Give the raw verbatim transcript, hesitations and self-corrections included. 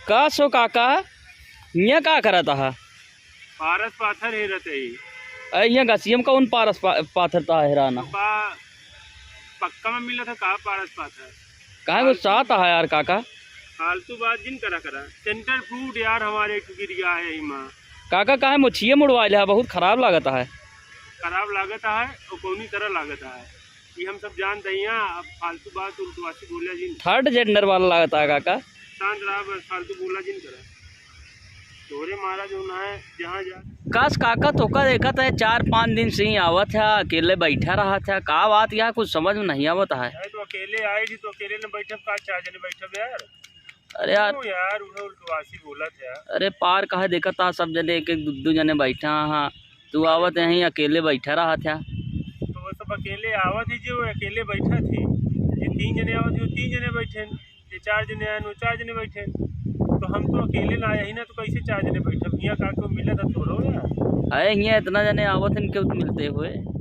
का सो काका, हियाँ का करत हा? पारस पाथर हेरत ही। अरे, हियाँ गछिया में कौन पारस पा-, पाथर ता हेराना? तो का पक्का में मिला था का पारस पाथर? काहे गुस्सात हा यार काका? फालतू बात जिन करा करा। सेंटर फ्रूट यार हमारे एक गिर गया है इमा। काका काहे मोछिए मुड़वाइले हा, बहुत खराब लागत हा। खराब लागत हा, वो कौनी तरह लागत हा। ये हम सब जानत ही, अब फालतू बात उल्टवासी बोला जिन। थर्ड जेंडर वाला लागत हा काका। शांत रहा बस, फालतू बोला जिन करा। तोरे मारा जो ना है, जहाँ जा। काश काका, तोका देखत है, चार पाँच दिन से ही आवत है, अकेले बैठा रहत है, का बात यहाँ कुछ समझ में नहीं आवत है। अरे तो अकेले आए जी, तो अकेले न बैठब का, चार जने बैठब यार। अरे यार। क्यों यार, उहे उल्टवासी बोलत है। अरे पार काहे देखत हा, सब जने एक एक दू दू जने बैठा हा, तू आवत यहीं अकेले बैठा रहत है। तो वो सब अकेले आवत ही, जो अकेले बैठत ही, ये तीन जने आवत ही, वो तीन जने बैठे, ये चार जने आए, वो चार जने बैठे। तो हम तो अकेले ना आए ही ना, तो कैसे चार जने बैठब? हियाँ का को मिलत है थोड़ो यार। अरे हियाँ इतना जने आवत हैं, क्यों मिलते हुए?